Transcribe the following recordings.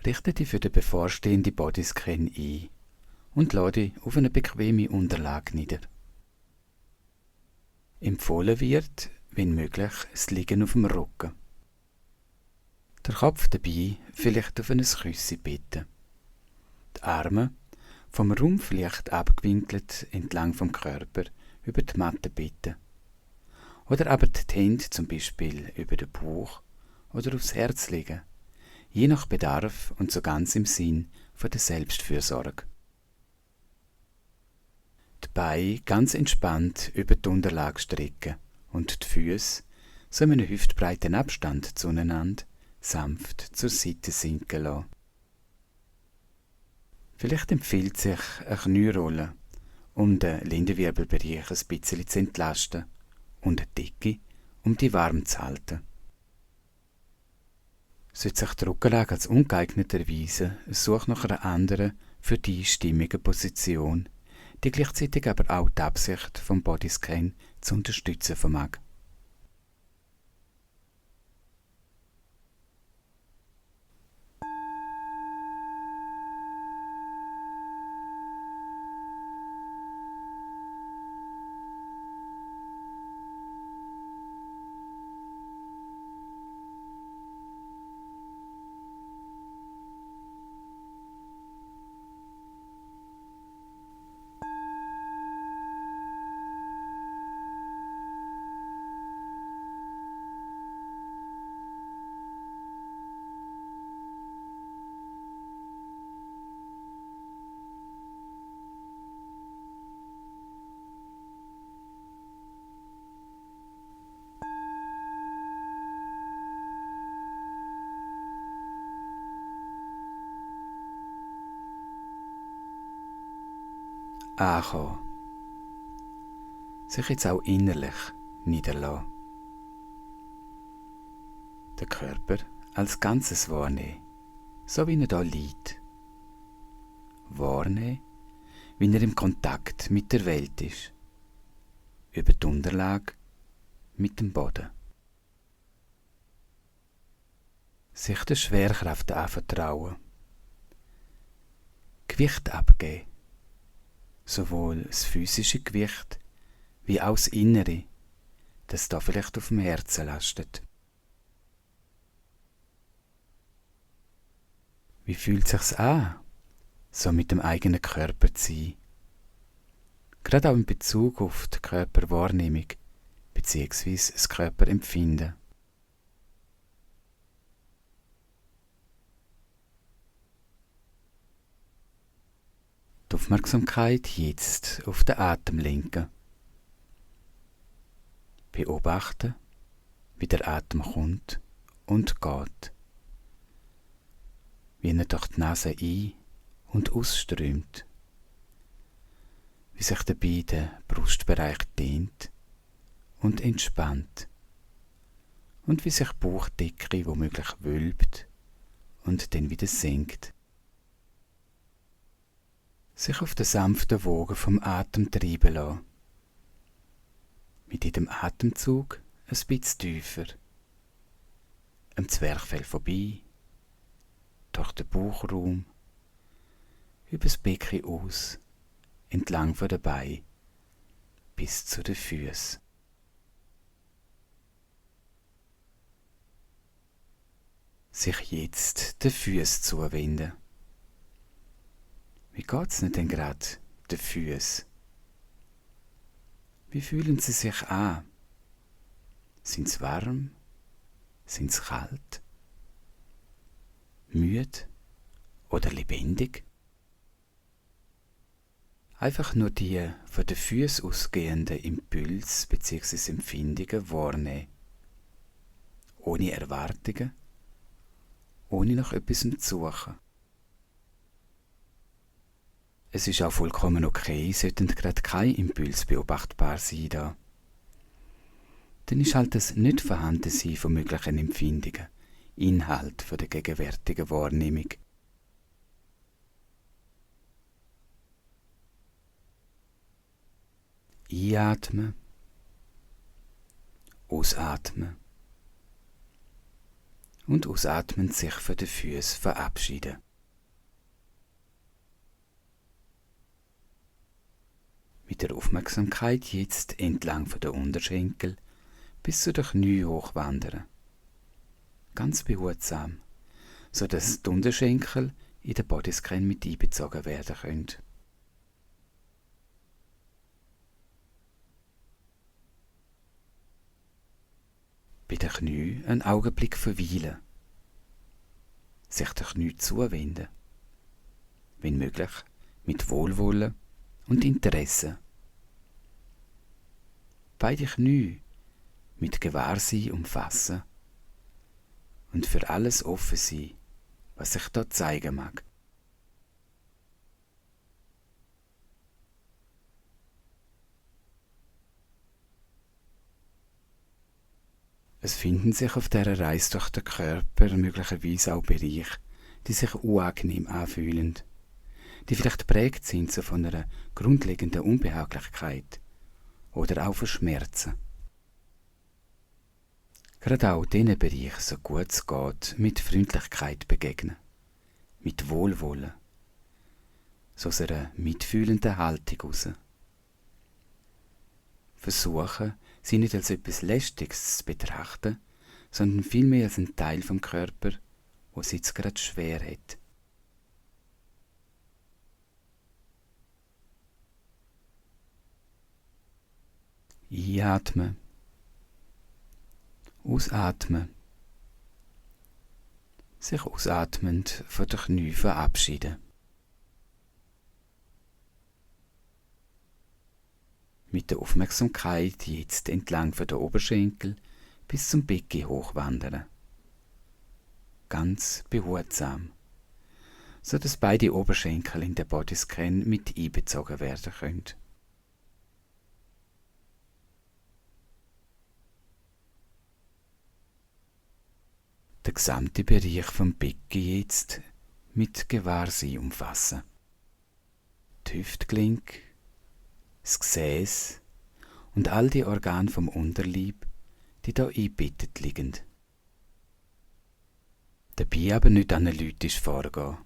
Richte dich für den bevorstehenden Bodyscan ein und lade dich auf eine bequeme Unterlage nieder. Empfohlen wird, wenn möglich, das Liegen auf dem Rücken. Der Kopf dabei vielleicht auf ein Küsschen bitten. Die Arme vom Rumpf leicht abgewinkelt entlang vom Körper über die Matte bitten. Oder aber die Hände zum Beispiel über den Bauch oder aufs Herz legen, je nach Bedarf und so ganz im Sinn von der Selbstfürsorge. Die Beine ganz entspannt über die Unterlage strecken und die Füße so in einem hüftbreiten Abstand zueinander sanft zur Seite sinken lassen. Vielleicht empfiehlt sich eine Knierolle, um den Lendenwirbelbereich ein bisschen zu entlasten und eine Decke, um die warm zu halten. Sollte sich die Rückenlage als ungeeignet erweisen, such nach einer anderen, für dich stimmigen Position, die gleichzeitig aber auch die Absicht vom Bodyscan zu unterstützen vermag. Ankommen. Sich jetzt auch innerlich niederlassen. Den Körper als Ganzes wahrnehmen, so wie er da liegt. Wahrnehmen, wie er im Kontakt mit der Welt ist. Über die Unterlage mit dem Boden. Sich der Schwerkraft anvertrauen. Gewicht abgeben. Sowohl das physische Gewicht wie auch das Innere, das da vielleicht auf dem Herzen lastet. Wie fühlt sich's an, so mit dem eigenen Körper zu sein? Gerade auch in Bezug auf die Körperwahrnehmung bzw. das Körperempfinden. Die Aufmerksamkeit jetzt auf den Atem lenken. Beobachten, wie der Atem kommt und geht. Wie er durch die Nase ein- und ausströmt. Wie sich dabei der Brustbereich dehnt und entspannt. Und wie sich die Bauchdecke womöglich wölbt und dann wieder senkt. Sich auf den sanften Wogen vom Atem treiben lassen. Mit jedem Atemzug ein bisschen tiefer. Am Zwerchfell vorbei, durch den Bauchraum, übers Becken aus, entlang von den Beinen, bis zu den Füßen. Sich jetzt den Füßen zuwenden. Wie geht's denn gerade den Füßen? Wie fühlen sie sich an? Sind's warm? Sind's kalt? Müde oder lebendig? Einfach nur die von den Füßen ausgehenden Impulse bzw. Empfindungen wahrnehmen. Ohne Erwartungen, ohne nach etwas zu suchen. Es ist auch vollkommen okay, sollten gerade kein Impuls beobachtbar sein da. Dann ist halt das Nicht-Vorhandensein von möglichen Empfindungen Inhalt von der gegenwärtigen Wahrnehmung. Einatmen, ausatmen und ausatmend sich von den Füßen verabschieden. Mit der Aufmerksamkeit jetzt entlang von der Unterschenkel bis zu den Knien hochwandern. Ganz behutsam, sodass die Unterschenkel in den Bodyscan mit einbezogen werden können. Bei den Knien einen Augenblick verweilen. Sich den Knien zuwenden. Wenn möglich, mit Wohlwollen und Interesse. Beide Knie mit Gewahrsein umfassen und für alles offen sein, was sich dort zeigen mag. Es finden sich auf dieser Reise durch den Körper möglicherweise auch Bereiche, die sich unangenehm anfühlen, die vielleicht geprägt sind so von einer grundlegenden Unbehaglichkeit oder auch von Schmerzen. Gerade auch diesen Bereichen, so gut es geht, mit Freundlichkeit begegnen, mit Wohlwollen, so aus einer mitfühlenden Haltung heraus. Versuchen, sie nicht als etwas Lästiges zu betrachten, sondern vielmehr als einen Teil vom Körper, wo es jetzt gerade schwer hat. Einatmen, ausatmen, sich ausatmend von den Knien verabschieden. Mit der Aufmerksamkeit jetzt entlang von der Oberschenkel bis zum Becken hochwandern. Ganz behutsam, sodass beide Oberschenkel in den Bodyscan mit einbezogen werden können. Der gesamte Bereich vom Becken jetzt mit Gewahrsein umfassen. Die Hüftgelenke, das Gesäß und all die Organe vom Unterleib, die da eingebettet liegen. Dabei aber nicht analytisch vorgehen.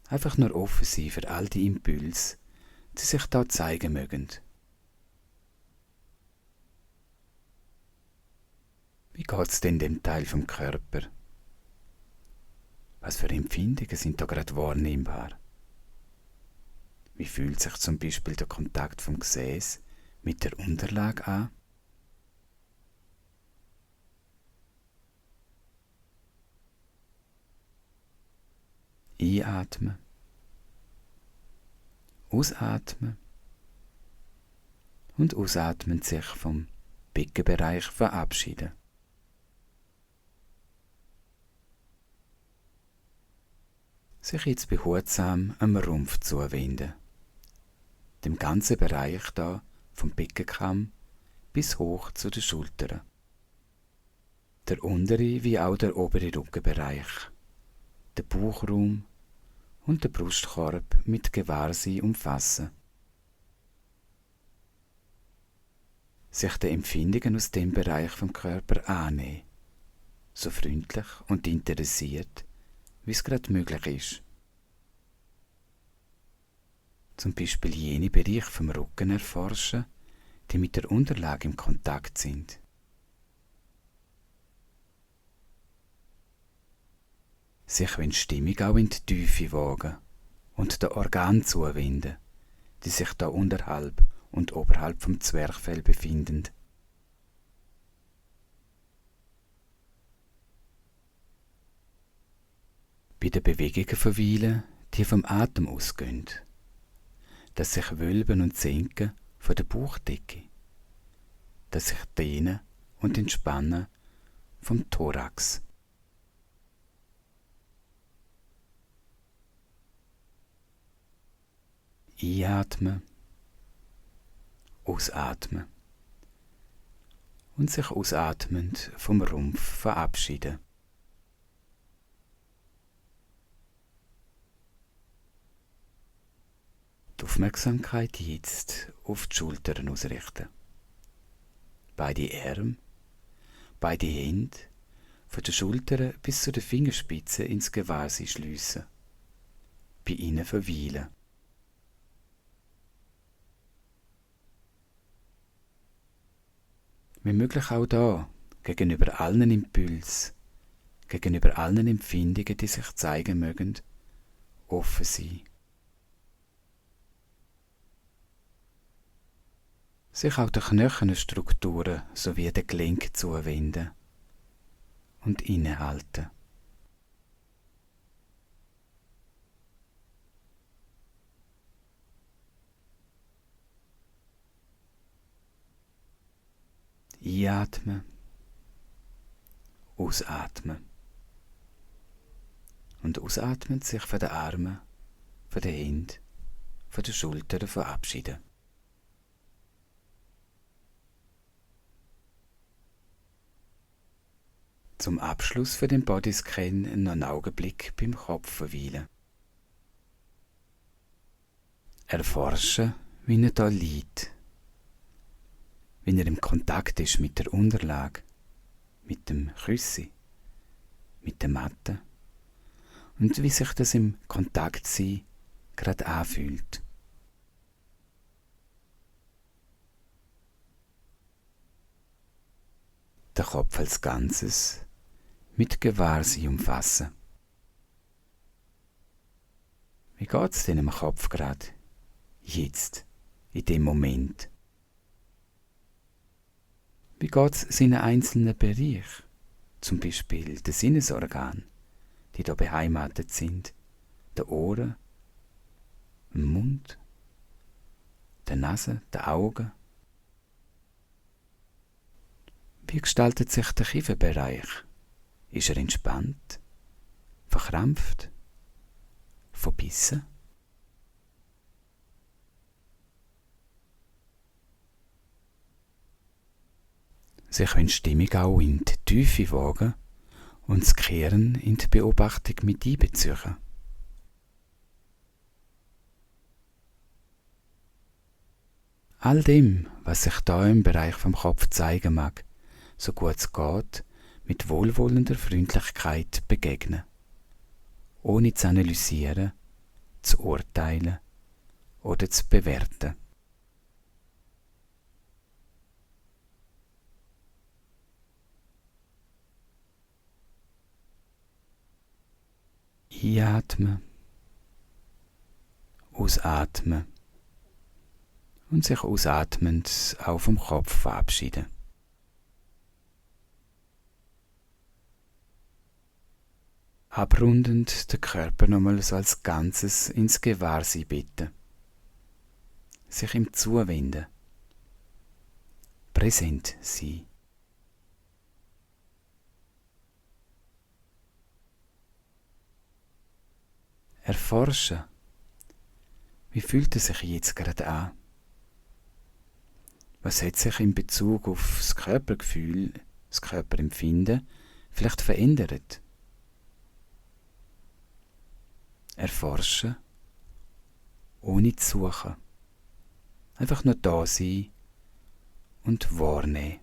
Einfach nur offen sein für all die Impulse, die sich da zeigen mögen. Wie geht's denn dem Teil vom Körper? Was für Empfindungen sind da gerade wahrnehmbar? Wie fühlt sich zum Beispiel der Kontakt vom Gesäß mit der Unterlage an? Einatmen, ausatmen und ausatmen sich vom Beckenbereich verabschieden. Sich jetzt behutsam am Rumpf zuwenden. Dem ganzen Bereich da vom Beckenkamm bis hoch zu den Schultern. Der untere wie auch der obere Rückenbereich, der Bauchraum und der Brustkorb mit Gewahrsein umfassen. Sich den Empfindungen aus dem Bereich vom Körper annehmen, so freundlich und interessiert, wie es gerade möglich ist. Zum Beispiel jene Bereiche vom Rücken erforschen, die mit der Unterlage im Kontakt sind. Sich wenn stimmig auch in die Tiefe wagen und den Organen zuwenden, die sich da unterhalb und oberhalb vom Zwerchfell befinden. Bei den Bewegungen verweilen, die vom Atem ausgehen, dass sich wölben und senken von der Bauchdecke, dass sich dehnen und entspannen vom Thorax. Einatmen, ausatmen und sich ausatmend vom Rumpf verabschieden. Die Aufmerksamkeit jetzt auf die Schultern ausrichten. Beide Arme, beide Hände von den Schultern bis zu den Fingerspitzen ins Gewahrsein schliessen. Bei ihnen verweilen. Wenn möglich auch da, gegenüber allen Impulsen, gegenüber allen Empfindungen, die sich zeigen mögen, offen sein. Sich auch den Knochenstrukturen sowie den Gelenken zuwenden und innehalten. Einatmen, ausatmen. Und ausatmen sich von den Armen, von den Händen, von den Schultern verabschieden. Zum Abschluss für den Bodyscan noch einen Augenblick beim Kopf verweilen. Erforschen, wie er da liegt. Wie er im Kontakt ist mit der Unterlage, mit dem Küssi, mit der Matte und wie sich das im Kontaktsein gerade anfühlt. Der Kopf als Ganzes mit Gewahrsein umfassen. Wie geht's denn im Kopf gerade? Jetzt, in dem Moment. Wie geht's seinen einzelnen Bereich? Zum Beispiel den Sinnesorgan, die da beheimatet sind, der Ohren, dem Mund, der Nase, der Augen. Wie gestaltet sich der Kieferbereich? Ist er entspannt, verkrampft, verbissen? Sie können die Stimmung auch in die Tiefe wagen und das Kehren in die Beobachtung mit einbeziehen. All dem, was sich da im Bereich vom Kopf zeigen mag, so gut es geht, mit wohlwollender Freundlichkeit begegnen, ohne zu analysieren, zu urteilen oder zu bewerten. Einatmen, ausatmen und sich ausatmend auch vom Kopf verabschieden. Abrundend den Körper nochmals als Ganzes ins Gewahrsein bitten. Sich ihm zuwenden. Präsent sein. Erforschen. Wie fühlt es sich jetzt gerade an? Was hat sich in Bezug auf das Körpergefühl, das Körperempfinden vielleicht verändert? Erforschen, ohne zu suchen. Einfach nur da sein und wahrnehmen.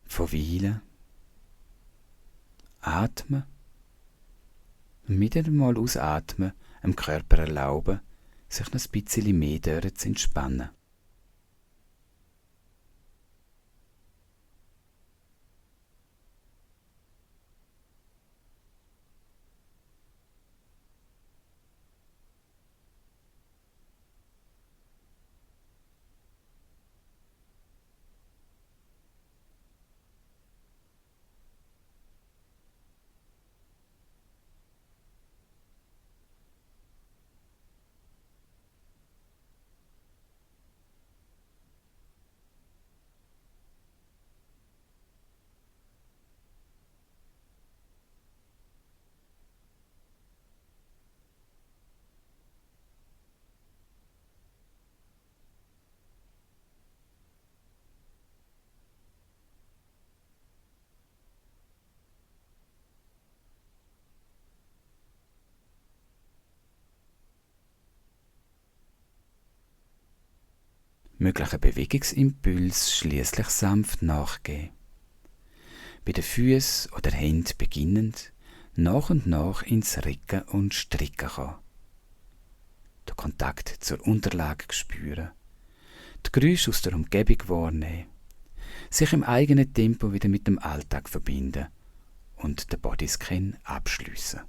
Verweilen, atmen und mit einmal ausatmen, dem Körper erlauben, sich noch ein bisschen mehr dort zu entspannen. Möglichen Bewegungsimpuls schließlich sanft nachgeben. bei den Füßen oder Händen beginnend, nach und nach ins Recken und Strecken kann. Den Kontakt zur Unterlage spüren, die Geräusche aus der Umgebung wahrnehmen, sich im eigenen Tempo wieder mit dem Alltag verbinden und den Bodyscan abschliessen.